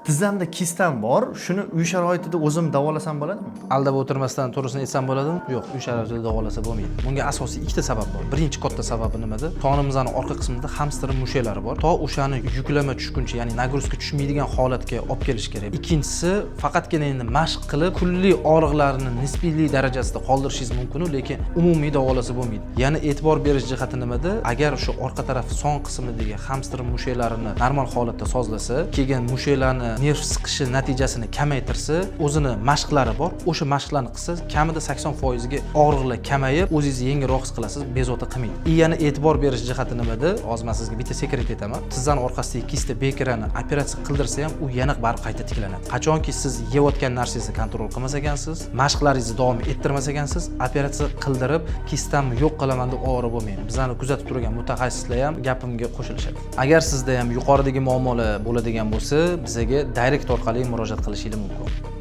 Tizzamda kistam bor, shuni uy sharoitida o'zim davolasam bo'ladimi? Aldab o'tirmasdan to'g'risini aytsam bo'ladimi? Yo'q, uy sharoitida davolasa bo'lmaydi. Bunga asosiy ikkita sabab bor. Birinchi katta sababi nimada? Tonimizni orqa qismida hamster mushaklari bor. To o'shani yuklama tushguncha, ya'ni нагрузка tushmaydigan holatga olib kelish kerak. Ikkinchisi, faqatgina endi mashq qilib kunlik og'riqlarni nisbiylik darajasida qoldirishingiz mumkin, lekin umumiy davolasa bo'lmaydi. Yana e'tibor berish jihati nimada? Agar o'sha orqa taraf son qismidagi hamster mushaklarini normal holatda sozlasa, keyin mushaklarni nerv siqishi natijasini kamaytirsa, o'zini mashqlari bor, o'sha mashqlarni qilsa, kamida 80 foizga og'riqlar kamayib, o'zingizni yengilroq his qilasiz, bezovta qilmaydi. И yana e'tibor berish jihati nimada? Hozir man sizga bitta секрет aytaman. Tizzani orqasidagi kista Bekerani operatsiya qildirsa ham, u yana baribir qayta tiklanadi. Qachonki siz yeyotgan narsangizni контроль qilmas ekansiz, mashqlaringizni davom ettirmas ekansiz, operatsiya qildirib kistamni yo'q qilaman deb ovora bo'lmang. Bizani kuzatib turgan mutaxassislar ham gapimga qo'shilishadi. Agar sizda ham yuqoridagi muammolar bo'ladigan bo'lsa, bizaga direct orqali murojaat qilishingiz mumkin.